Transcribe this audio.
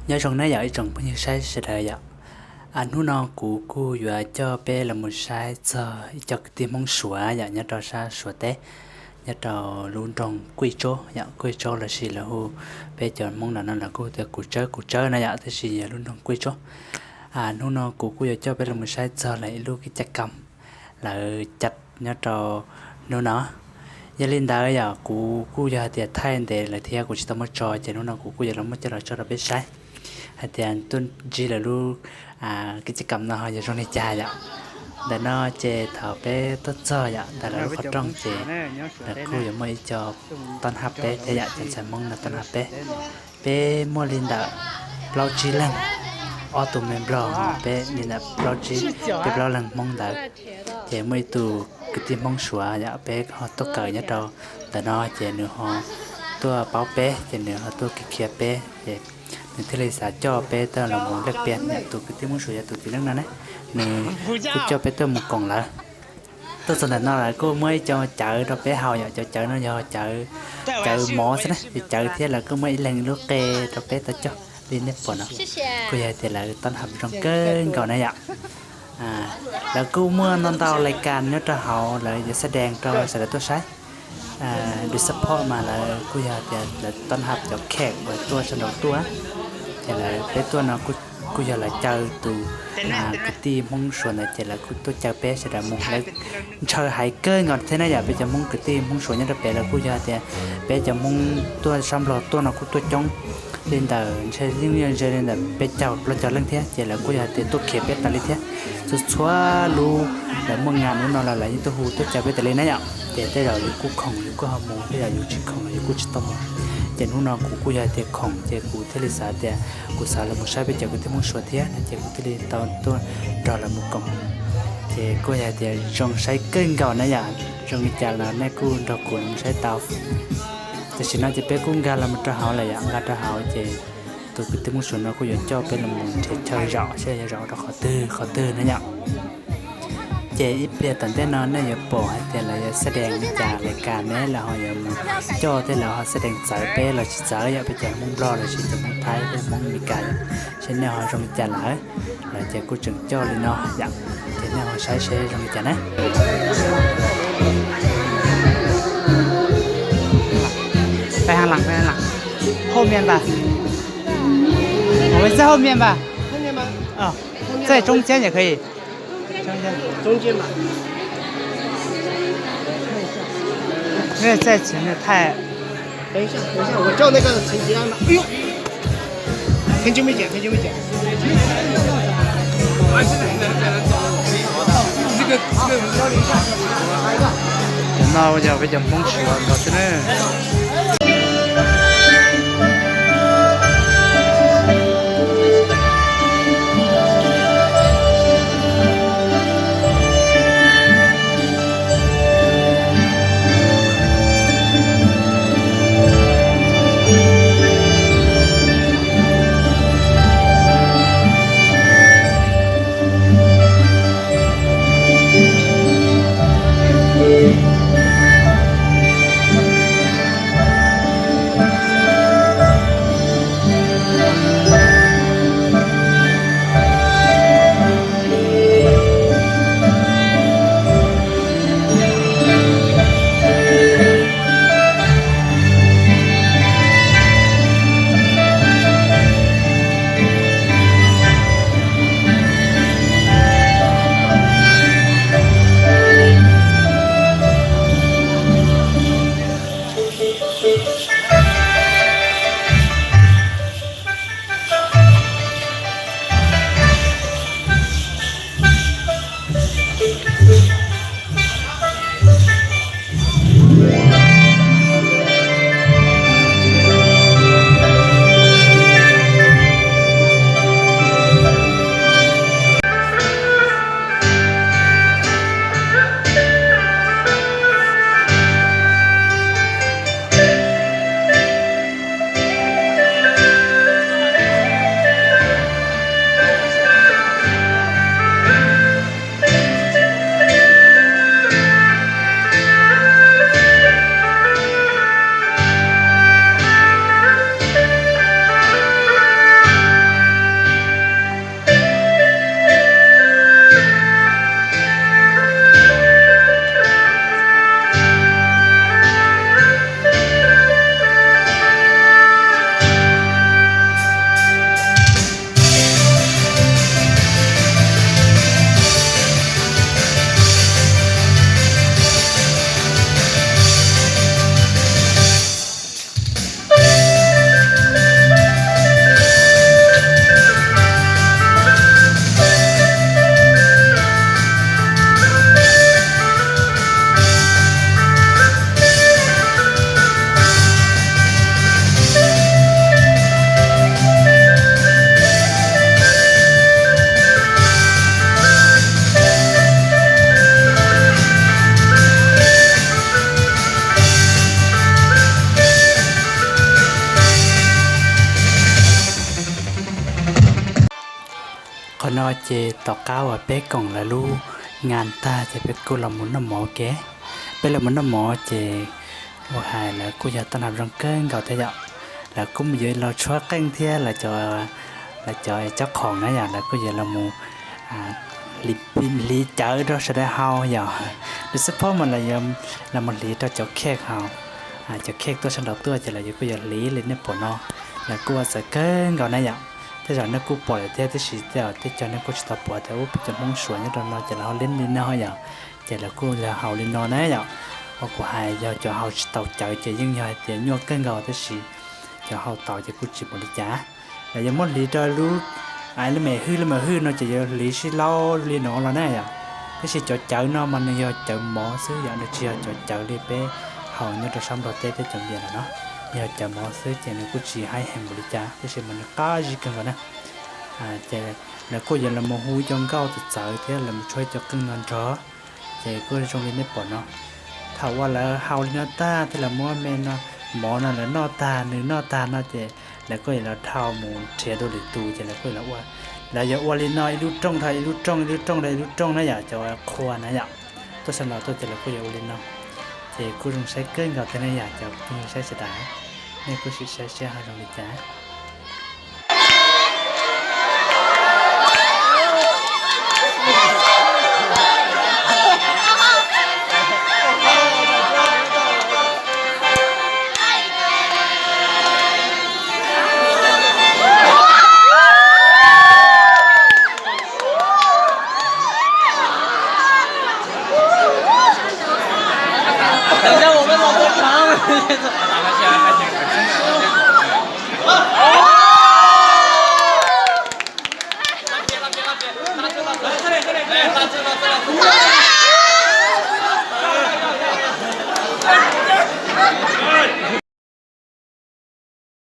Nyob zoo na yom ib tsoom phooj ywg saib sawv daws yom. Hnub no kuv kuj yuav coj peb los mus saib txog ib co kwv tij Hmoob Suav yom nyob rau sab Suav teb, nyob rau lub nroog Kuj Tsaub yom, Kuj Tsaub lossis lawv hu, peb cov Hmoob no no lawv kuj tias Kuv Tsawb, Kuv Tsawb na yom, tab sis yog lub nroog Kuj Tsaub. Hnub no kuv kuj yuav coj peb los mus saib txog lawv ib lub kib caj kam lawv cov nyob rau hnub no. Yog li ntawd yom kuv kuj yog hais tias thaij ntev lawm thiab kuv tsis tau muab tso, ces hnub no kuv kuj yuav los muab coj los tso rau peb saib hais tias tuaj ntsib lawv lub kib caj kam no ho yog zoo li cas yom. Ntawm no ces thaum peb tuaj txog yom ntawm lawv lub qhov rooj ces lawv kuj yuav muaj ib co tob hab peb thiab yom, cov ntxhais Hmoob no tob hab peb. Peb muaj li ntawm plaub tsib leeg, ob tug me nplog, peb li ntawm plaub tsib, peb plaub leeg Hmoob ntawd. Ces muaj ib tug kwv tij Hmoob Suav yom peb ho tuaj kawm nyob rau ntawm no ces nws ho tuaj paub peb ces nws ho tuaj khiav peb ces nws thiaj li xav coj peb tuaj los mus lej piam yom. Tus kwv tij Hmoob Suav yog tus txiv neej no ne, nws kuj coj peb tuaj mus koom lawv. Tuaj txog ntawm no lawv kuj muab ib co cawv rau peb haus yom, cov cawv no yog cawv mov xwb na, cov cawv thiab lawv kuj muab ib leeg ib lub qe rau peb tau coj li nej pom no. Kuj yog hais tias lawv tob hab zoo kawg nkaus na yom. Lawv kuj muaj ntau ntau lais kas nyob rau hauv lawv yuav xab dees rau sawv daws tuaj saib. Lub support mas lawv kuj yog tias lawv tob hab cov khej uas tuaj sab nraud tuaj, ces lawv peb tuaj no kuj yog lawv caw tus kwv tij Hmoob Suav ntawd ces lawv kuj tuaj caw peb sawv daws mus. Lawv ntshaw haiv kawg nkaus thiab na yom, peb cov Hmoob kwv tij Hmoob Suav nyob rau pem lawv kuj yog tias peb cov Hmoob tuaj sab Nplog tuaj no kuj tuaj coob li ntawm ntshe yeej yog ntshe li ntawm peb caug plaub caug leej thiab, ces lawv kuj yog tias tuaj khiav peb tas li thiab. Txhua txhua lub lawv muaj nas lub no los lawv yeej tuaj hu tuaj caw peb tas li na yom. Ces tej zaum yus kuj khoom yus kuj ho mus, tej zaum yus tsis khoom los yus kuj tsis tau mus. Ces hnub no kuv kuj yog tias khoom ces kuv thiaj li xav tias kuv xav los mus saib peb cov kwv tij Hmoob Suav thiab no ces kuv thiaj li tau tuaj nrog lawv mus koom. Ces kuj yog tias zoo saib kawg nkaus na yom, zoo li cas los nej kuj nrog kuv los mus saib tau. Tam sim no ces peb kuj nkag los mus rau hauv lawm yom, nkag rau hauv ces tus kwv tij Hmoob Suav no kuj yuav coj peb los mus nrhiav chaw zaum seb yuav zaum rau qhov twg qhov twg na yom. Ces ib pliag tom ntej no nej yuav pom hais tias lawv yuav xab dees li cas lais kas ne, lawv ho yuav mus coj thiab lawv ho xab dees txawv peb los tsis txawv yom, peb cov Hmoob Nplog lossis cov Hmoob Thaib thiab Hmoob Amelikas yom, seb nej ho zoo li cas lawm. Lawv ces kuj tseem coj li no yom, ces nej ho saib seb zoo li cas na. 后面吧，我们在后面吧。哦，在中间也可以。中间吧。因为在前面太……等一下，等一下，我叫那个陈吉安吧。哎呦，很久没见，很久没见。这个，这个， Cov no yog peb cov Hmoob Suav nkaus xwb na. Tam no ces tom qab uas peb koom lawv lub ngas tag ces peb kuj los mus noj mov ke. Peb los mus noj mov ces ua hais lawv kuj yog toj nav zoo kawg nkaus thiab yom. Lawv kuj mus yuav los tshuab qeej thiab lawv cov cob khoom na yom, lawv kuj yuav los mus hliv cawv rau sawv daws haus yom. Lawv xub phob mas los mus hliv rau cov khej haus, cov khej tuaj sab nraud tuaj ces lawv kuj yuav hliv li nej pom no. Lawv kuj ua txawv kawg nkaus na yom. Tej zaum nej kuj pom lawm thiab tab sis tej zaum nej kuj tsis tau pom tias ub peb cov Hmoob Suav nyob rau no ces lawv haus li li no yom. Ces lawv kuj yog haus li no na yom. Uas kuv hais yog cov haus tsis tau cawv ces yeej yog hais tias nyuaj kawg nkaus tab sis cov haus tau ces kuj tsis mus li cas. Lawv yuav muab hliv rau lub, lub me hwj, lub me hwj no ces yuav hliv sib laub li no los na yom. Tab sis cov cawv no mas nws yog cawv mov xwb yom, nws tsis yog cov cawv li peb haus nyob rau sab Nplog teb thiab cov Nplog lawm no. Yog cawv mov xwb ces nws kuj tsis haib heev npaum li cas tab sis mas nws qab zib kawg nkaus na. Ces lawv kuj yuav los mus hu cov nkauj txawv txawv thiab los mus tshuab cov qeej no nrog. Ces kuj zoo li nej pom no. Thaum uas lawv haus li no tag thiab lawv muab me no, mov no lawv noj tag nws noj tag no ces lawv kuj yuav los dhau mus nrhiav dua lwm tus ces lawv kuj yuav los ua. Lawv yuav ua li no ib lub rooj dhau ib lub rooj, ib lub rooj dhau ib lub rooj na yom, cov qhua na yom. Tuaj sab nraud tuaj ces lawv kuj yuav ua li no. Ces kuj zoo saib kawg nkaus thiab na yom, cov phooj ywg saib sawv daws, nej kuj sim saib seb ho zoo li cas.